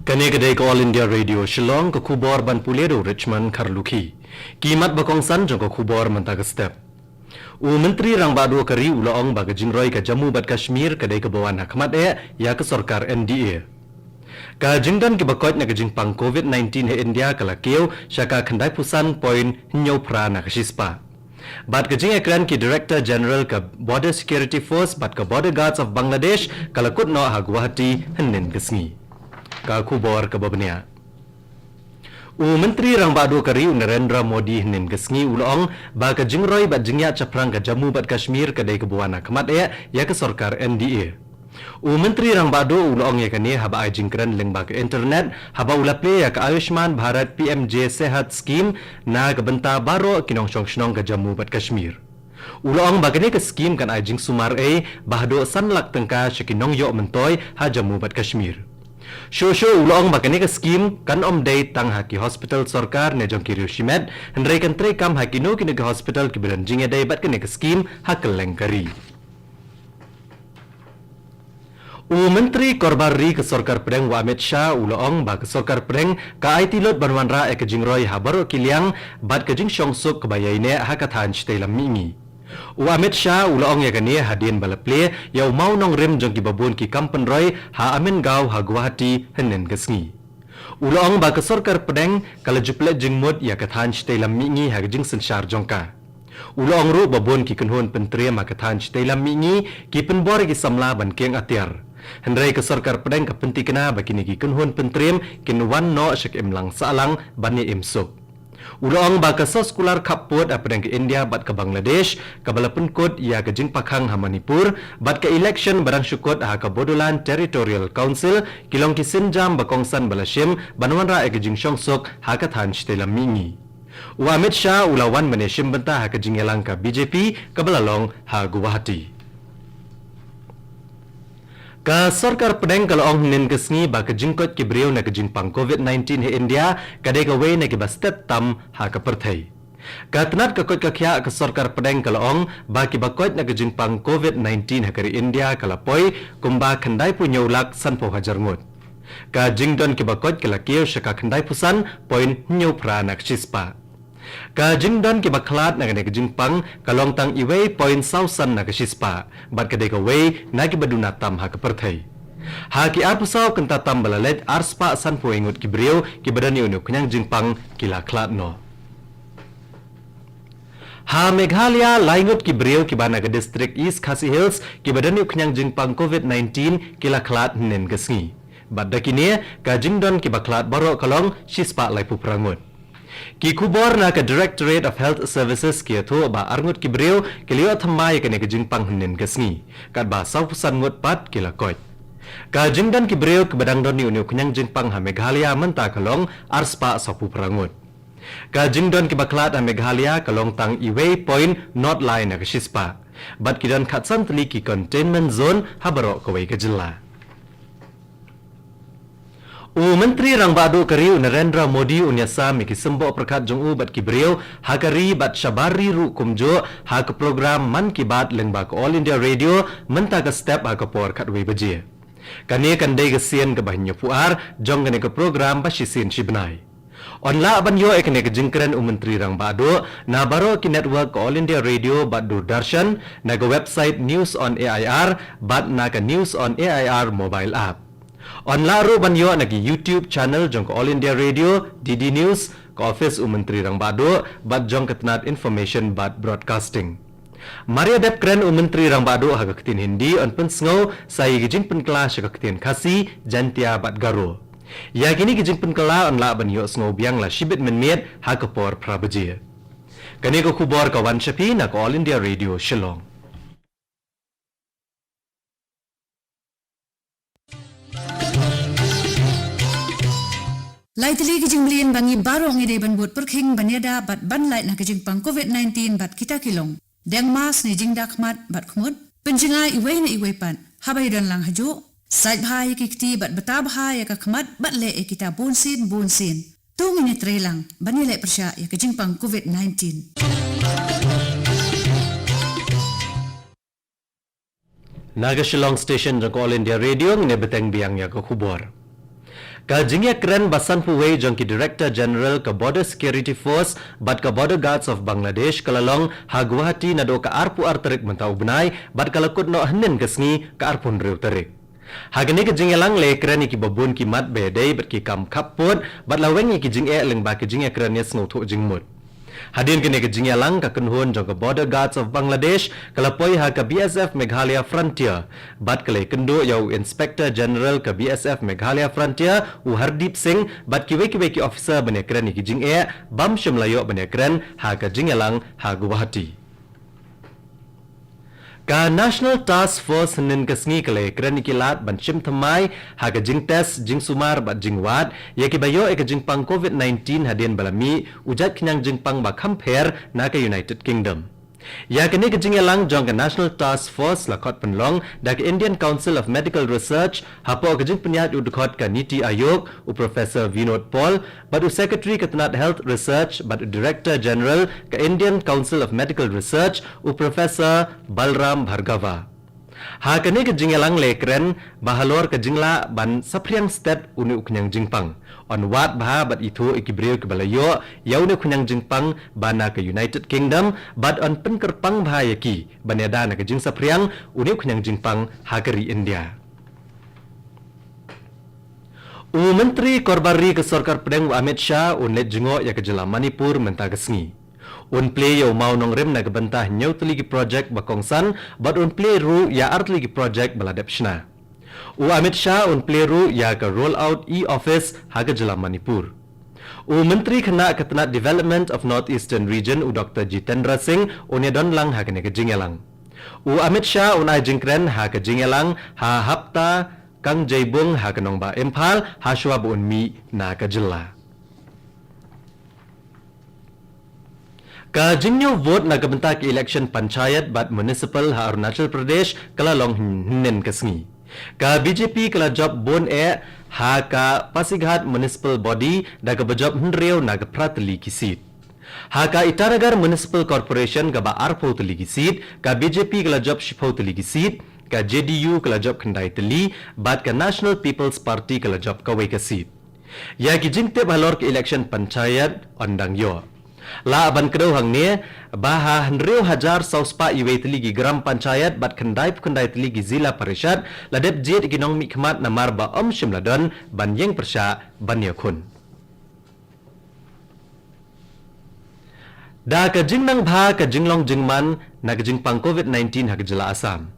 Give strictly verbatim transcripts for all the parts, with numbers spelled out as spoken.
Kane ka dei ka All India Radio Shillong, ka khubor ban pule da u Richmond Kharlukhi. Ki mat ba kongsan jong ka khubor mynta ka step. U Myntri Rangbah Duh ka ri u la ong ba ka jingroi ka Jammu bad Kashmir ka dei kaba wan ha khmat eh ïa ka sorkar N D A. Ka jingdon kiba koit na ka jingpang covid nineteen ha India ka la kiew sha ka khyndai phew san point hynñiew phra na ka shispah. Bad ka jingïakren ki Director General ka Border Security Force bad ka Border Guards of Bangladesh ka la kut noh ha Guwahati hynnin ka sngi. Ka khubor kaba bniah. U Myntri Rangbah Duh ka ri u Narendra Modi hynnin ka sngi u la ong ba ka jingroi bad jingïaid shaphrang ka Jammu bad Kashmir ka dei kaba wan ha khmat eh ïa ka sorkar N D A. U Myntri Rangbah Duh u la ong ïa kane haba ai jingkren lyngba ka internet haba u la plie ïa ka Ayushman Bharat P M J Sehat Scheme na ka bynta baroh ki nongshong shnong ka Jammu bad Kashmir. U la ong ba kane ka scheme kan ai jingsumar ei ba haduh san lak tyngka sha ki nongïoh myntoi ha Jammu bad Kashmir. Shuh shuh u la ong ba kane ka scheme kan ym dei tang ha ki hospital sorkar ne jong ki riew shimet, hynrei kan treikam ha kino kino ki hospital kiba don jingïadei bad kane ka scheme ha kylleng ka ri. U Myntri Korbar Ri ka Sorkar Pdeng u Amit Shah u la ong ba ka Sorkar Pdeng ka aiti lut ban wanrah ïa ka jingroi ha baroh ki liang bad ka jingshongsuk kaba ïaineh ha ka thaiñ shatei lam mihngi. U Amit Shah u la ong ïa kane hadien ba la plie ïa u mawnongrim jong kiba bun ki kam pynroi ha Amingaon ha Guwahati hynnin ka sngi. U la ong ba ka Sorkar Pdeng ka la ju pynleit jingmut ïa ka thaiñ shatei lam mihngi ha ka jingsynshar jong ka. U la ong ruh ba bun ki kynhun pyntriem ha ka thaiñ shatei lam mihngi ki pynbor ïa ki samla ban kieng atiar. Hynrei ka Sorkar Pdeng ka pyntikna ba kine ki kynhun pyntriem kin wan noh sha ka imlang sahlang ban ïa im suk. U la ong ba ka soskular khappud hapdeng ka India bad ka Bangladesh kaba la pynkut ïa ka jingpakhang ha Manipur bad ka election ba dang shu kut ha ka Bodoland Territorial Council ki long ki sienjam ba kongsan ba la shim ban wanrah ïa ka jingshongsuk ha ka thaiñ shatei lam mihngi. U Amit Shah u la wan ban ïashim bynta ha ka jingïalang ka B J P kaba la long ha Guwahati. Ka Sorkar Pdeng ka la ong hynnin ka sngi ba ka jingkoit ki briew na ka jingpang covid nineteen ha India ka dei kawei na kiba stet tam ha ka pyrthei. Ka tnat ka koit ka khiah ka Sorkar Pdeng ka la ong ba kiba koit na ka jingpang covid nineteen ha ka ri India ka la poi kumba khyndai phew hynñiew lak san phew hajar ngut. Ka jingdon kiba koit ka la kiew sha ka khyndai phew san point hynñiew phra na ka shispah. Ka jingdon kiba khlad na kane ka jingpang ka long tang iwei point saw san na ka shispah bad ka dei kawei na kiba duna tam ha ka pyrthei. Ha ki arphew saw kynta tam ba la leit, arspah san phew wei ngut ki briew kiba don ïa une u khñiang jingpang ki la khlad noh. Ha Meghalaya, lai ngut ki briew kiba na ka district East Khasi Hills kiba don ïa u khñiang jingpang covid nineteen ki la khlad hynnin ka sngi. Bad da kine, ka jingdon kiba khlad baroh ka long shispah laiphew phra ngut. Ki khubor na ka Directorate of Health Services ki ïathuh ba ar ngut ki briew ki la ïoh thymmai ïa kane ka jingpang hynnin ka sngi, katba saw phew san ngut pat ki la koit. Ka jingdon ki briew kiba dang don ïa une u khñiang jingpang ha Meghalaya mynta ka long arspah saw phew phra ngut. Ka jingdon kiba khlad ha Meghalaya ka long tang iwei point nod lai na ka shispah. Bad ki don khatsan tylli ki containment zone ha baroh kawei ka jylla. U Myntri Rangbah Duh ka ri u Narendra Modi un ïasam ïa ki symboh pyrkhat jong u bad ki briew ha ka ri bad shabar ri ruh kumjuh ha ka program Mann Ki Baat lyngba ka All India Radio mynta ka step ha ka por khatwei baje. Kane kan dei ka sien kaba hynñiewphew ar jong kane ka program ba shisien shibnai. Yn lah ban ïoh ïa kane ka jingkren u Myntri Rangbah Duh na baroh ki network ka All India Radio bad Doordarshan, na ka website News on A I R bad na ka News on A I R mobile app. Yn lah ruh ban ïoh na ki YouTube channel jong ka All India Radio, D D News, ka office u Myntri Rangbah Duh bad jong ka tnat Information bad Broadcasting. Mar ïa dep kren u Myntri Rangbah Duh ha ka ktien Hindi, yn pynsngew sa ïa ki jingpynkylla sha ka ktien Khasi, Jaintia bad Garo. Ïa kine ki jingpynkylla yn lah ban ïohsngew biang la shibit mynmiet ha ka por phra baje. Kane ka khubor ka wan sha phi na ka All India Radio Shillong. Lai tylli ki jingmlien ba ngi baroh ngi dei ban bud pyrkhing ban ïada bad ban lait na ka jingpang covid nineteen bad kita ki long: deng mask ne jingda khmat bad khmut, pynjngai iwei na iwei pat haba ïadon lang hajuh, sait bha ïa ki kti bad bta bha ïa ka khmat bad leh ïa kita bunsien bunsien. To ngin ïatreilang ban ïaleh pyrshah ïa ka jingpang covid nineteen. Na ka Shillong Station jong ka All India Radio, ngin ïa bteng biang ïa ka khubor. Ka jingïakren ba sanphew wei jong ki Director General ka Border Security Force bad ka Border Guards of Bangladesh ka la long ha Guwahati naduh ka arphew ar tarik mynta u bnai bad ka la kut noh hynnin ka sngi ka arphew hynriew tarik. Ha kane ka jingïalang la ïakren ïa kiba bun ki mat ba ïadei bad ki kam khappud bad la weng ïa ki jingeh lyngba ka jingïakren ïasngewthuh jingmut. Hadien kane ka jingïalang ka kynhun jong ka Border Guards of Bangladesh ka la poi ha ka B S F Meghalaya Frontier bad ka la ïakynduh ïa u Inspector General ka B S F Meghalaya Frontier u Hardeep Singh bad kiwei kiwei ki officer ban ïakren ïa ki jingeh bym shym la ïoh ban ïakren ha ka jingïalang ha Guwahati. Ka National Task Force hynnin ka sngi ka la ïakren ïa ki lad ban shim thymmai ha ka jingtest, jingsumar bad jingwad ïa kiba ïoh ïa ka jingpang COVID nineteen hadien ba la mih u jait khñiang jingpang ba kham pher na ka United Kingdom. Ïa kane ka jingïalang jong ka National Task Force la khot pynlong da ka Indian Council of Medical Research hapoh ka jingpynïaid u dkhot ka NITI Aayog, u Professor Vinod Paul, bad u Secretary ka tnad Health Research bad u Director General ka Indian Council of Medical Research, u Professor Balram Bhargava. Ha kane ka jingïalang la ïakren ba halor ka jinglah ban saphriang stet une u khñiang jingpang, yn wad bha bad ithuh ïa ki briew kiba la ïoh ïa une u khñiang jingpang ba na ka United Kingdom bad yn pynkyrpang bha ïa ki ban ïada na ka jingsaphriang une u khñiang jingpang ha ka ri India. U Myntri Korbar Ri ka Sorkar Pdeng u Amit Shah un leit jngoh ïa ka jylla Manipur mynta ka sngi. Un plie ïa u mawnongrim na ka bynta hynñiew tylli ki projek ba kongsan bad un plie ruh ïa ar tylli ki projek ba la dep shna. U Amit Shah un plie ruh ïa ka Roll Out E-Office ha ka jylla Manipur. U Myntri Khynnah ka tnad Development of North Eastern Region u Doctor Jitendra Singh un ïadon lang ha kane ka jingïalang. U Amit Shah un ai jingkren ha ka jingïalang ha Hapta Kangjeibung ha ka nongbah Imphal ha shuwa ba un mih na ka jylla. Ka jingñiew vote na ka bynta ka election panchayat bad municipal ha Arunachal Pradesh ka la long hyn-, hynnin ka sngi. Ka B J P ka la jop bun eh ha ka Pasighat Municipal Body da kaba jop hynriew na ka phra tylli ki seat. Ha ka Itanagar Municipal Corporation kaba arphew tylli ki seat, ka B J P ka la jop shiphew tylli ki seat, ka J D U ka la jop khyndai tylli, bad ka National People's Party ka la jop kawei ka seat. Ïa ki jingtip halor ka election panchayat yn dang ïoh. Lah ban kdew hangne ba ha hynriew hajar saw spah iwei tylli ki gram panchayat bad khyndaiphew khyndai tylli ki zila parishad la dep jied ïa ki nongmihkhmat namar ba ym shym la don ban ïeng pyrshah ban ïakhun. Da ka jingnang bha ka jinglong jingman na ka jingpang COVID nineteen ha ka jylla Assam,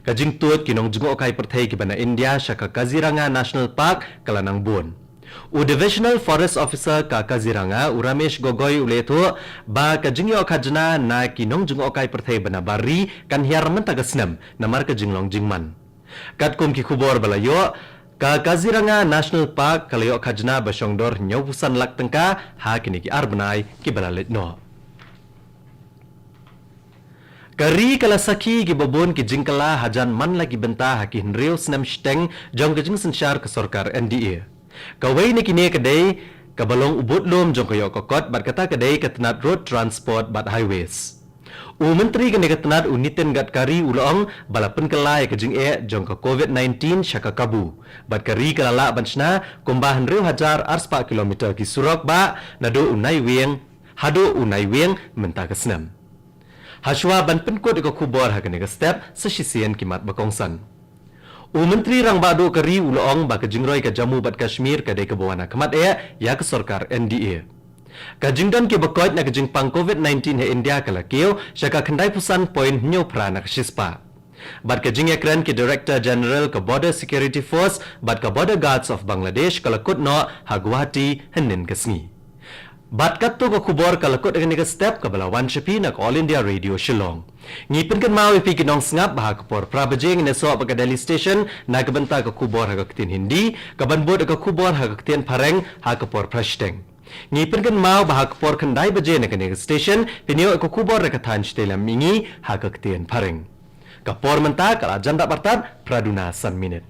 ka jingtuid ki nongjngohkai pyrthei kiba na India sha ka Kaziranga National Park ka la nang bun. U Divisional Forest Officer ka Kaziranga, u Ramesh Gogoi, u la ïathuh ba ka jingïoh khajna na ki nongjngohkai pyrthei ba na bar ri kan hiar mynta ka snem namar ka jinglong jingman. Katkum ki khubor ba la ïoh, ka Kaziranga National Park ka la ïoh khajna ba shongdor hynñiewphew san lak tyngka ha kine ki ar bnai kiba la leit noh. Ka ri ka la sakhi kiba bun ki jingkylla hajan man la ki bynta ha ki hynriew snem shiteng jong ka jingsynshar ka sorkar N D A. Kawei na kine ka dei kaba long u budlum jong ka ïoh ka kot bad kata ka dei ka tnad Road Transport bad Highways. U Myntri kane ka tnad u Nitin Gadkari u la ong ba la pynkylla ïa ka jingeh jong ka COVID nineteen sha ka kabu bad ka ri ka la lah ban shna kumba hynriew hajar ar spah kilometer ki surok bah naduh u Naiwieng haduh u Naiwieng mynta ka snem. Ha shuwa ban pynkut ïa ka khubor ha kane ka step, sa shisien ki mat ba kongsan. U Myntri Rangbah Duh ka ri u la ong ba ka jingroi ka Jammu bad Kashmir ka dei kaba wan ha khmat eh ïa ka sorkar N D A. Ka jingdon kiba koit na ka jingpang COVID nineteen ha India ka la kiew sha ka khyndaiphew san point hynñiewphra na ka shispah. Bad ka jingïakren ki Director General ka Border Security Force bad ka Border Guards of Bangladesh ka la kut noh ha Guwahati hynnin ka sngi. Bad katto ka khubor ka la kut ha kane ka step kaba la wan sha phi na ka All India Radio Shillong. Ngi pynkynmaw ïa phi ki nongsngap ba ha ka por phra baje ngin ïasoh bad ka Delhi Station na ka bynta ka khubor ha ka ktien Hindi, kaban bud ka khubor ha ka ktien Phareng ha ka por phra shiteng. Ngi pynkynmaw ba ha ka por khyndai baje na kane ka station phin ïoh ïa ka khubor na ka thaiñ shatei lam mihngi ha ka ktien Phareng. Ka por mynta ka la jan dap artat phra duna san minit.